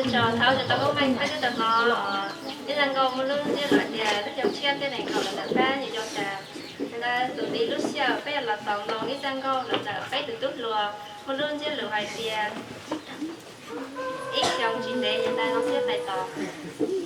Tso thov ua tau lub meej peb twb tau hnov ib zaj nkauj muaj lub ntsiab lus hais tias lub xyoo tshiab thiab nees nkaum los txawm pab yus cov tas. Tus nti lub sij hawm peb los txaus ntau ib zaj nkauj los txawm peb tus tub hluas muaj lub ntsiab lus hais tias ib xyoo tsis ntev yus ntag no siab tais tos.